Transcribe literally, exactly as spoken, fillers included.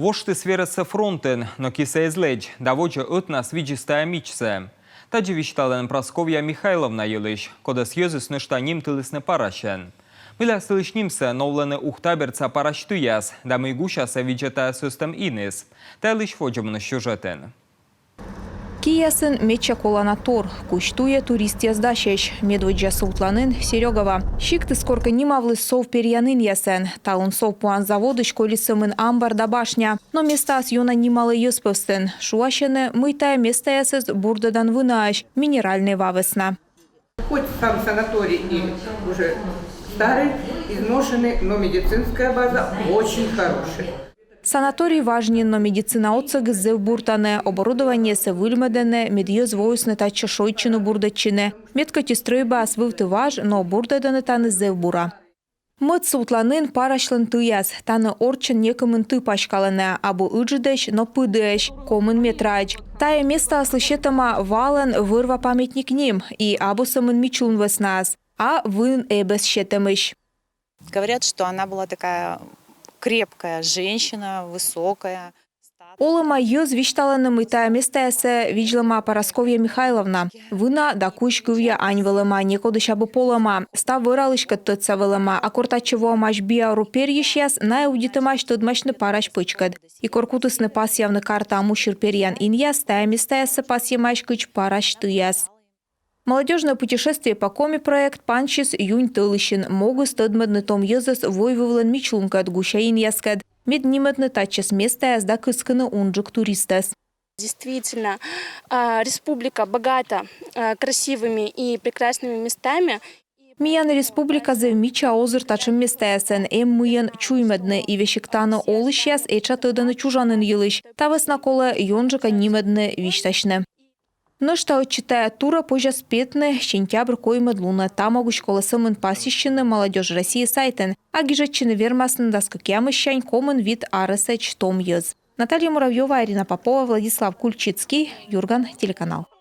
Воштіс верӧссӧ фронтын, но кисӧ эз лэдз да водзӧ ӧтнас видзис тайӧ мичсӧ. Тадзи висьталӧны Прасковья Михайловна йылысь, кодӧс йӧзыс нӧшта нимтылісны Парасьӧн. Мыйла сылысь нимсӧ новлӧны Ухтабердса Парась тыяс да мый гусясӧ видзӧ тайӧ сӧстӧм иныс, та йылысь водзӧ миян сюжетын. Киясын медся колана тор. Кузь туйӧ туристъяс дасьӧсь. Медводдза сувтланін Серёгава. Сиктыс коркӧ нимавліс сов перъян инъясӧн. Талун сов пуан заводысь колис сӧмын амбар да башня. Но местаыс ёна нималӧ йӧз пӧвстын. Шуасьӧны, мый тайӧ местаясыс бурдӧдан вынаӧсь, минеральнӧй ва вӧсна. Хоть сам санаторий и уже старый, изношенный, но медицинская база очень хорошая. Санаторий важ нин, но медицина отсӧгыс зэв бур тані. Оборудованиесӧ выльмӧдӧны, мед йӧз воисны татчӧ шойччыны-бурдӧдчыны. Мед кӧть и стрӧйбаыс вывті важ, но бурдӧдӧны тані зэв бура. Мӧд сувтланін Парасьлӧн тыяс. Тані орччӧн некымын ты паськалӧны, абу ыджыдӧсь, но пыдіӧсь, комын метраӧдз. Тайӧ местаыслы сетӧма валӧн вӧр-ва памятник ним, и абу сӧмын мичлун вӧснаыс, а вын эбӧс сетӧмысь. Говорят, что она была такая крепкая женщина, высокая. Олӧма йӧз висьталӧны, мый тайӧ местаяссӧ видзлӧма Парасковья Михайловна. Вына да кузь кывъя ань вӧлӧма, некодысь абу полӧма. Став вӧралыськӧд тӧдса вӧлӧма, а кор татчӧ воӧмаӧсь биару перйысьяс, найӧ удитӧмаӧсь тӧдмасьны Парась пӧчкӧд. И кор кутісны пасъявны картаӧ мусир перъян инъяс, тайӧ местаяссӧ пасйӧмаӧсь кыдз Парась тыяс. «Молодёжное путешествие по Коми» проект пансис юнь тӧлысьын. Могыс — тӧдмӧдны том йӧзӧс войвывлӧн мичлункӧд, гуся инъяскӧд, мед нимӧдны татчӧс местаяс да кыскыны унджык туристӧс. Действительно, а, республика богата, а, красивыми и прекрасными местами. Миян республика зэв мича, озыр татшӧм местаясӧн, эм мыйӧн чуймӧдны, и весиг тані олысьяс этша тӧдӧны чужанін йылысь. Та вӧсна колӧ ёнджыка нимӧдны, висьтасьны. Нӧшта ӧтчыд тайӧ турӧ позяс петны сентябрь коймӧд лунӧ. Та могысь колӧ сӧмын пасйысьны «Молодёжь России» сайтын. А гижӧдчыны вермасны дас кӧкъямыссянь комын вит арӧсӧдз том йӧз. Наталья Муравьёва, Ирина Попова, Владислав Кульчицкий, «Юрган» телеканал.